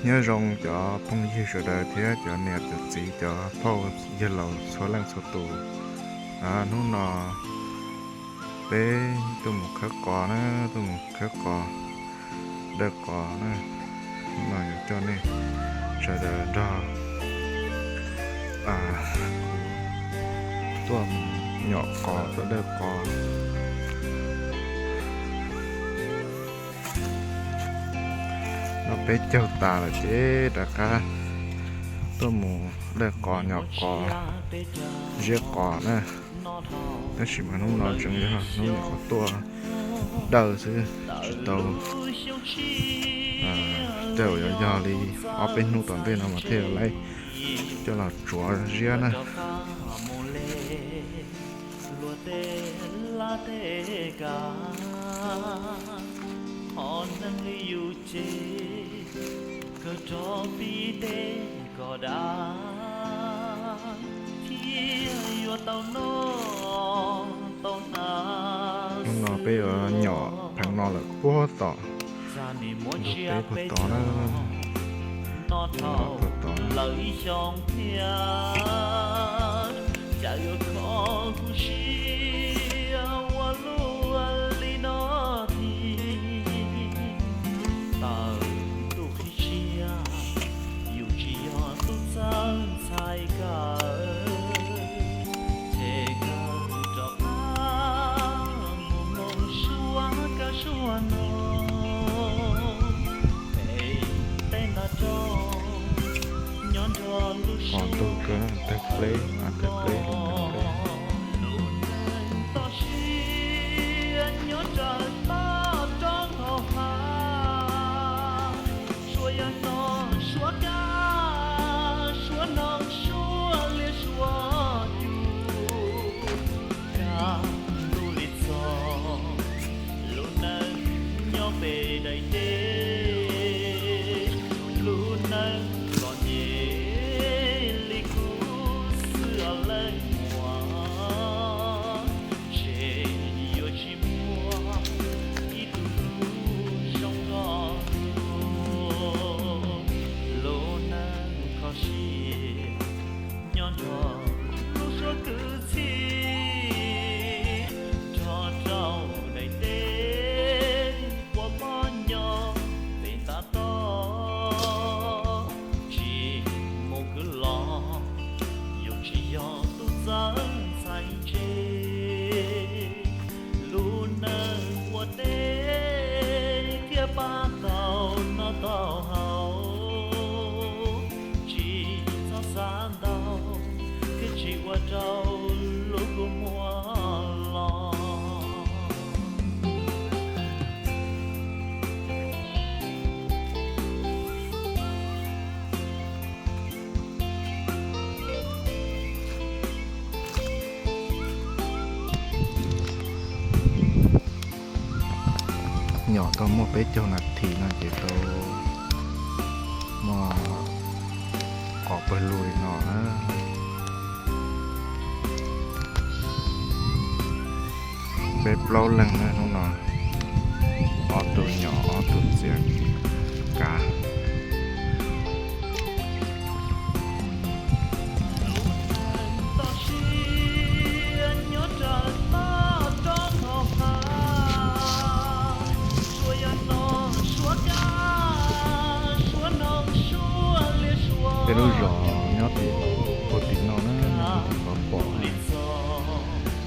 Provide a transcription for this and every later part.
Nyob zoo cov phooj ywg sawv daws thiab cov niam cov txiv cov phauj yawg laus txhua leej txhua tus. Hnub no peb tuaj mus khawb qos na, tuaj mus khawb qos, dawj qos na. Hnub no yuav coj nej sawv daws nrog tuaj nyom qos, tuaj dawj qos. No peb caug tas lawm ces rov qab tuaj mus dawj qos, nyom qos, ziab qos na. Tab sis mas hnub no tseem yog hnub nyuam qhuav tuaj dawj xwb, tsis tau dawj, yog yog li ob peb hnub tom ntej no mas thiaj li coj los tsuav ziab na. Luag tej laj tej kav, hos neeg li yus ces kawg rov pib teb kom dav, thiaj yuav tau noj tau hnav. Hnub no peb yuav nyom pheev no lawm puag tom ntug teb puag tod na. Noj dhau lawm ib xyoos thiab, cas yuav kho kuv siab ua luaj li no thiab. Tawm ntuj qhib siab, yus tsis yog tub txawj ntxhais kawg, ces kawg rov qab mus mloog suab kab suab noog, pem teb nta rau nyob nrog lub suab kab pleb, lub neej toj siab nyob raws toj roob hauv hav. Suab yaj no suab kab, suab noog suab liab suab cus, kaj ntug li txog lub neej nyob pem daim teb. Lub neej txom nyem li kub xwb os leej muam, ntshe yuav tsis muaj ib tug zoo nrog luag. Lub neej kho siab nyob nrog lub suab kwv txhiaj, nrog rau daim teb ua poj nyob pem nta toj. Tsis mus kwv los, yus tsis yog tub txawj ntxhais ntse. Lub neej ua teb thiaj pab tau noj tau haus, tsis txhob xav ntau, thiaj tsis ua rau lub kua muag los. Nyom tau muaj peb caug nas this no ces tau muaj qos pawg lug li no na. Peb plaub leeg na hnub no, ob tug nyom ob tug txiav kav. Peb lub zos nyob tim puag tim no na, nyob tim qhov pom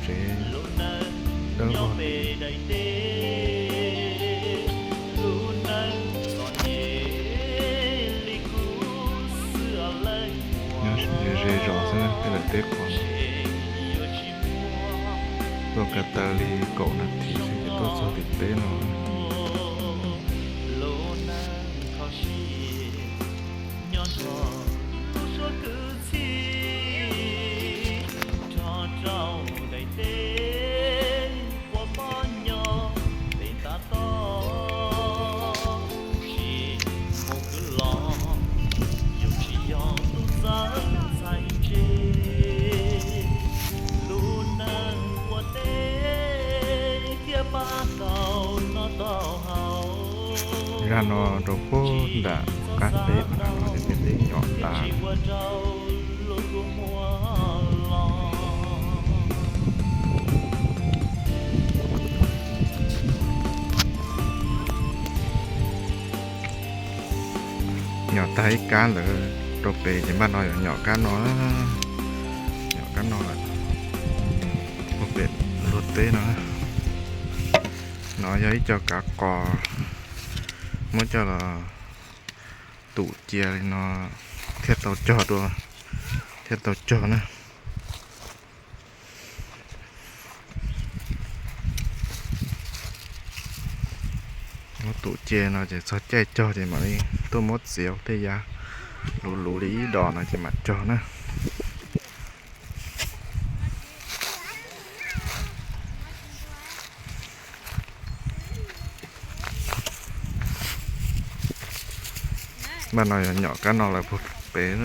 tsev dawb vog. Nyob ze zos xwb na, peb lawm teb qhov no. Tuaj ko taw li kaum nas this xwb ces tuaj txog tim teb no. Lub neej ua teb thiaj pab tau noj Zaj no rau puag nram qab teb no, peb twb nyom tas. Nyom tag ib kab ntawd rau pem ces npaj no yuav nyom kab no, nyom kab no lawm. Puag pem luag teb no, no yog ib co kav qos muab coj los tum cia li no thiaj tau cog dua, thiaj tau cog na. Muab tum cia no ces txog caij cog ces mam li tuaj muab txiav tej yav luv luv li ib dos no ces mam cog na. Npaj no yog nyom kab no lawm puag pem.